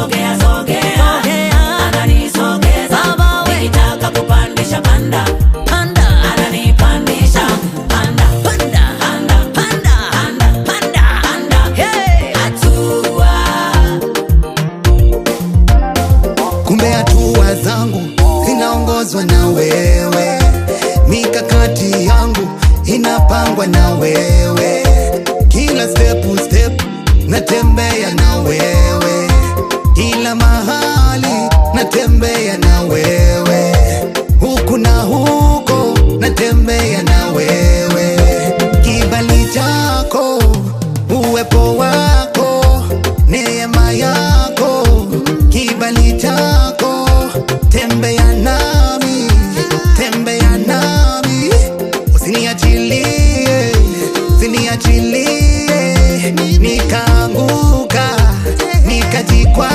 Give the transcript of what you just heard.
Nikisogea sogea, ananisogeza. Nikitaka kupandisha panda, panda, ananipandisha panda, panda, panda, panda, panda, panda, panda. Hey, hatua. Kumbe hatua zangu zinaongozwa na wewe, mikakati yangu inapangwa na wewe, kila step step natembea na wewe, kila mahali natembea na wewe, huku na huko natembea na wewe, kibali chako, uwepo wako, neema yako, kibali chako, tembea nami, tembea nami, usiniachilie, usiniachilie, nikaanguka, nikajikwaa.